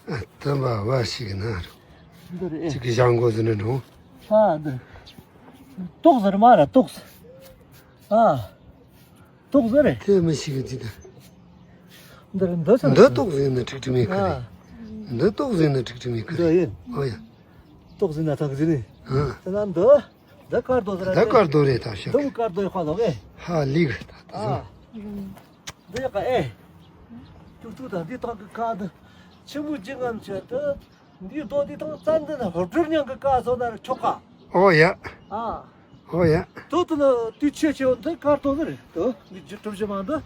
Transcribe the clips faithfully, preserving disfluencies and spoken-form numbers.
ཨ། དུམ་པ་བ་ཞིག་ན་རུ། འདི་རེད། ཅིག་གི་ཞང་གོ་ཟི་ནི་འགྲོ། ཨ། འདི། ཏོག་ཟེར་མ་ར་ཏོག་ཟེར། ཨ། ཏོག་ཟེར་རེད། དེ་མི་ཤེས་གི་ཅི་ད། འདི་རེད། འདི་ཚོ་འདི་ཏོག་ཟེར་ན་ཁྲིག་ཁྲི་མེད་ཁ་རེད། ཨ། འདི་ཏོག་ཟེར་ན་ཁྲིག་ཁྲི་མེད་ཁ་འདི་རེད། ཡིན། ཨོ་ཡ། ཏོག་ཟེར་ན་ཐག་ཟེར་ནི། ཨ། དེ་ན་འདི། འདི་དཀར་རྡོ་ཟེར་ར། འདི་དཀར་རྡོ་རེད་ད་ཤག་འདི་མོ་དཀར་རྡོ་ཡོད་ཁ་ལོག་གི། ཧ་ལས་གི་ད་ད་ཨ། ཟེར། འདི་ཡག་ག་ཨེ། ཏུག་ཏུག་དང་འདི་ཐོག་གི་ཁ་འདི། ཆི་མོ་ཅི་ངམ་ཆེ་དུ། འདི་རྡོ་འདི་ཐོག་ཙན་དུ་ན་ཧོ་གྲུར་ཉང་གི་ཀ་སོ་ན་ཆོག་ག་ཨོ་ཡ། ཨ། ཨོ་ཡ། དུ་དུ་ན་དུས་ཆེ་ཆེ་འདི་དཀར་རྡོ་ཟེར་དུ། འདི་ཇི་གྲུབ་ཞི་མ་འདི།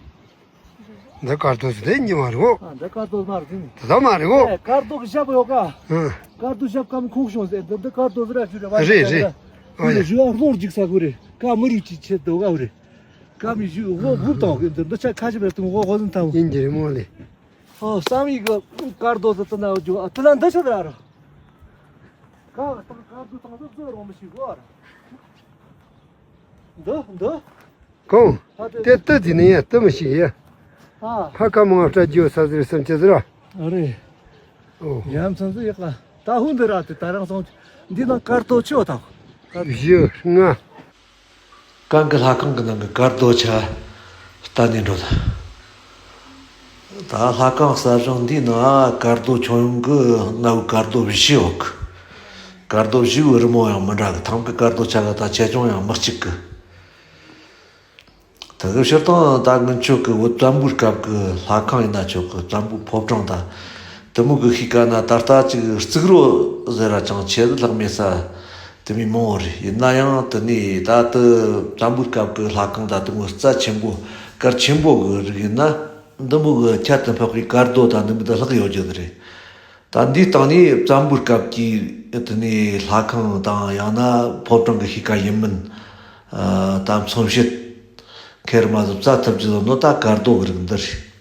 འདི་དཀར་རྡོ་ཟེར་དེ་ཉི་མ་རེད་གོ། ཨ། འདི་དཀར་རྡོ་མ་རེད་ཟེར་ནི། དེ་ད་མ་རེད་གོ། ཨེ། དཀར་རྡོ་གི་ཞབས་ཡོད་ག་ཨ། དཀར་རྡོ་ཞབས་སྐམ་ཁུང་ཤོང་ཟེར་འདི་འདི་དཀར་རྡོ་ཟེར་ར་ཞུ་རེ་བ། རེད་རེད། ཨོ་ཡ། ཞུ་བ་ལོར་འཇིག་ས་གོ་རེད། ཀ་མི་རིགས་ཀྱི་ཆེད་དུ་ག་རེད། ཀ་མི་ཞུ་འོ་འུབ་དང་གི་འདི་འདི་ཆ་ཁ་ཞིག་རེད་དུ་འོ་འོ་ཟིན་ཐམ། ཡིན་གྱི་རེད་མོ་ལེ། ཨོ་བསམ་ཡིག་གི་དཀར་རྡོ་ཟེར་དུ་ན་འཇུ་ཨ་དུ་ན་འདི་ཆ་ད་ར། ཀ་དང་དཀར་རྡོ་དང་དུ་རྫོ་རོང་མི་ཤིག་གོ་ར། འདི་འདི། གང་། ཨ་དེ་དེ་ལྟ་དེ་ནི་ཡ་ལྟ་མི་ཤེས་ཡ། ཨ། ཕ་ཀ་མང་སྤྲད་རྒྱུ་ས་ཟེར་བསམ་ཅི་ཟེར་བ། ཨ་རེད། ཨོ། ཡ་མཚན་ཟེར་ཡག་ལ་ད་ཧུན་འདི་ར་དེ་ད་རང་སོང་འདི་ནང་དཀར་རྡོ་ཆེ་བ་དང་། བཞི་ལྔ། གང་གི་ལྷ་ཁང་གི་ནང་གི་དཀར་རྡོ་ཆ་ལྟ་ནས་འགྲོ་ད། ད་ལྷ་ཁང་གསར་བཞེངས་འདིའི་ནང་དཀར་རྡོ་ཁྱོན་ཡོངས་ཀྱི་གནའ་བོའི་དཀར་རྡོ་བཞི་ཡོད་གི། དཀར་རྡོ་བཞི་བོའི་རི་མོ་ཡང་མི་འདྲ་གི། ཐང་གི་དཀར་རྡོ་ཆ་ག་ད་ཆེ་ཆུང་ཡང་མི་གཅིག་གི། དེ་གི་སྤྱིར་བཏང་ད་སྔོན་ཆད་གི་བོད་བཙན་པོའི་སྐབས་གི་ལྷ་ཁང་ཡིན་ན་ཆོག་གི། བཙན་པོའི་ཕོ་བྲང་དང་དེ་མོ་གི་ཤིང་ཀ་ན་ད་ལྟ་ཅིག་རྩིག་རོ་ཟེར་ར་ཅང་ཆེ་ལྷག་མེད་ས་དེ་མོ་མང་བོ་རེད། ཡིན་ན་ཡང་དེ་ནས་ད་ལྟ་བཙན་པོའི་སྐབས་གི་ལྷ་ཁང་ད་དེ་མོ་རྩ་ཆེན་པོ་གལ་ཆེན་པོ་གི་རིགས་ཡིན་ན་འདི་མོ་གི་ཁྱད་དུ་འཕགས་པའི་དཀར་རྡོ་དང་འདི་མོ་དེ་ལྷག་ཡོད་རྒྱུ་རེད། ད་འདིའི་སྟེང་ནས་བཙན་པོའི་སྐབས་ཀྱི་དེ་ནས་ལྷ་ཁང་དང་ཡང་ན་ཕོ་བྲང་གི་ཤིང་ཀ་ཡིན་མིན། ཨ། ད་མཚོན་བྱེད་ཁེར་མ་ཟད་བཙལ་ཐུབ་རྒྱུ་ནོ་ད་དཀར་རྡོ་གི་རིགས་འདི་རེད།